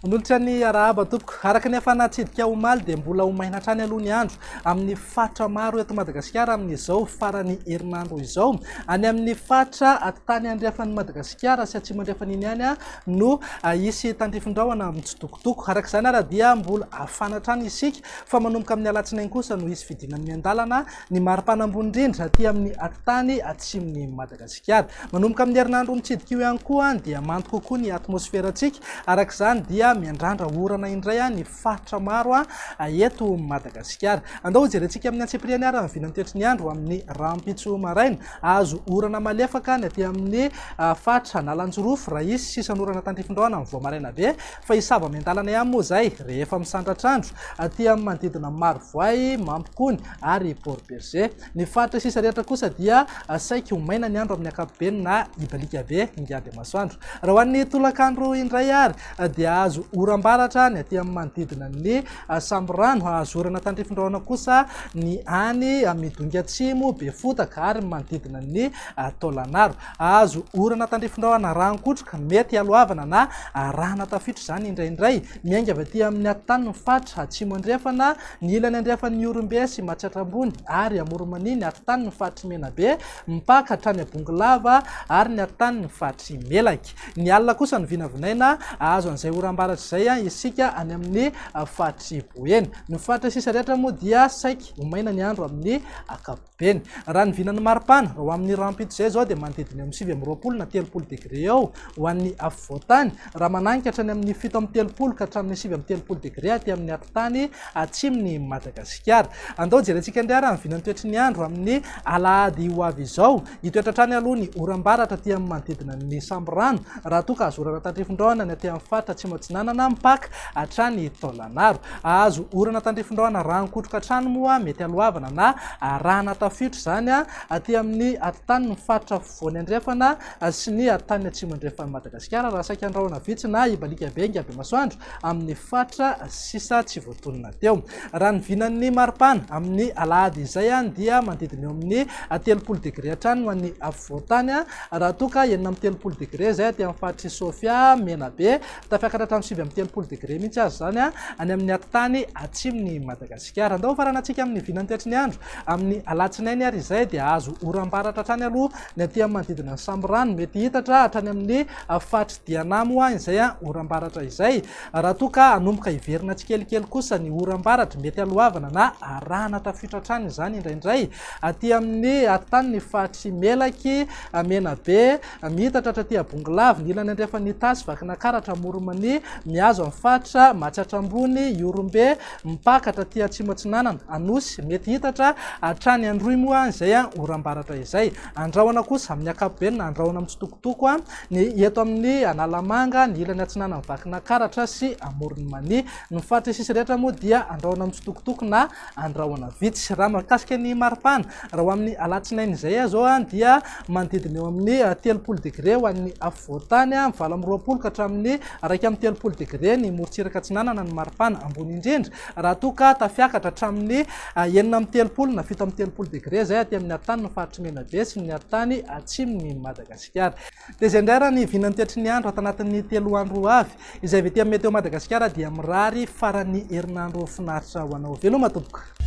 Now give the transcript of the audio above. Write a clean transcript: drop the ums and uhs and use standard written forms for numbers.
Manolotra ny arahaba tompoko. Araka ny efa natsidika omaly dia mbola ho maina hatrany aloha ny andro amin'ny faritra maro eto Madagasikara amin'izao faran'ny herinandro izao. Any amin'ny faritra atitany andrefan'i Madagasikara sy atsimo andrefana iny ihany no hisy tandrifin-drahona mitsitokotoko. Araka izany ara dia mbola hafana hatrany isika fa manomboka amin'ny alatsinainy kosa no hisy fidinana miandalana ny maripana ambony indrindra aty amin'ny atitany atsimon'i Madagasikara. Manomboka amin'ny herinandro mitsidika io ihany koa dia mando kokoa ny atmosferantsika. Araka izany dia miandrandra orana indray ny faritra maro eto Madagasikara. Andao hojerentsika amin'ny antsipiriany ary ny vinantoetry ny andro amin'ny rahampitso maraina. Azo orana malefaka ny aty amin'ny faritra Analanjirofo raha hisy sisan'orana tandrifin-drahona amin'ny vao maraina be fa hisava miandalana ihany moa izay rehefa misandratr'andro aty amin'ny manodidina Marovoay, Mampikony ary Port Bergé. Ny faritra sisa rehetra kosa dia saiky ho maina ny andro amin'ny ankapobeny na hibaliaka be ingahy masoandro. Raha ho an'ny tolakandro indray ary dia azo oram-baratra ny aty amin'ny manodidina ny Sambirano, azo orana tandrifin-drahona kosa ny any Midongy Atsimo, Befotaka ary ny manodidina ny Taolagnaro. Azo orana tandrifin-drahona rano-kotroka, mety hialohavana na arahana tafiotra izany indraindray. Miainga avy aty amin'ny atitany ny faritra Atsimo Andrefana, ny ilany andrefan'ny Ihorombe sy Matsiatra Ambony ary Amoron'i-Mania, ny atitany ny faritr'i Menabe, mipaka hatrany Bongolava ary ny atitany ny faritr'i Melaky. Ny alina kosa no vinavinaina hahazo an'izay oram-baratra izay isika any amin'ny faritr'i Boeny. Ny faritra sisa rehetra moa dia saiky ho maina ny andro amin'ny ankapobeny. Raha ny vinan'ny maripana, raha ho amin'ny rahampitso izay izao dia manodidina eo amin'ny 29 na 30 degre eo ho an'ny afovoan-tany, raha mananika hatrany amin'ny 37 ka hatramin'ny 39 degre aty amin'ny atitany atsimon'i Madagasikara. Andao jerentsika indray ary ny vinan'ny toetry ny andro amin'ny alahady ho avy izao. Hitoetra hatrany aloha ny oram-baratra aty amin'ny manodidina ny Sambirano, raha toa ka azo orana tandrifin-drahona ny aty amin'ny faritra Atsimo Atsinanana mipaka hatrany Taolagnaro. Azo orana tandrifin-drahona rano-kotroka hatrany moa mety haloavana na arahana tafiotra izany aty amin'ny atitanin'ny faritra afovoany andrefana sy ny atitany atsimo andrefan'i Madagasikara raha saika andrahona vitsy na hibaliaka be ingabe masoandro amin'ny faritra sisa tsy voatonona teo. Raha ny vinan'ny maripana amin'ny alahady izay dia manodidina eo amin'ny 30 degre hatrany ho an'ny afovoan-tany raha toa ka 36 degre izay aty amin'ny faritr'i Sofia, Menabe, tafiakatra hatramin'ny 39 degre mihitsy aza izany any amin'ny atitany atsimon'i Madagasikara. Andao hofaranantsika amin'ny vinan'ny toetry ny andro amin'ny alatsinainy ary izay dia azo oram-baratra hatrany aloha ny aty amin'ny manodidina ny Sambirano, mety hitatra hatrany amin'ny faritr'i Diana moa izay oram-baratra izay. Raha toa ka hanomboka hiverina tsikelikely kosa ny oram-baratra, mety haloavana na arahana tafiotra hatrany izany indraindray aty amin'ny atitanin'ny faritr'i Melaky, Menabe, miitatra hatraty Bongolava, ny ilany andrefan'i Itasy, Vakinankaratra, Amoron'i-Mania, mihazo amin'ny faritra Matsiatra Ambony, Ihorombe, mipaka hatraty Atsimo Atsinanana, Anosy, mety hiitatra hatrany Androy moa izay oram-baratra izay. Andrahona kosa amin'ny ankapobeny na andrahona mitsitokotoko ny eto amin'ny Analamanga, ny ilany atsinanan'i Vakinankaratra sy Amoron'i Mania. Ny faritra sisa rehetra moa dia andrahona mitsitokotoko na andrahona vitsy. Raha mahakasika ny maripana, raha ho amin'ny alatsinainy izay izao dia manodidina eo amin'ny 30 degre ho an'ny afovoan-tany, 28 ka hatramin'ny 31 degre ny morontsiraka atsinanana ny maripana ambony indrindra. Raha toa ka tafiakatra hatramin'ny 36 na 37 degre izay aty amin'ny atitany ny faritr'i Menabe sy ny atitany atsimon'i Madagasikara. Dia izay indray raha ny vinan'ny toetry ny andro ato anatin'ny 3 andro ho avy. Izay avy aty amin'ny Météo Madagasikara dia mirary faran'ny herinandro finaritra ho anao. Veloma tompoko.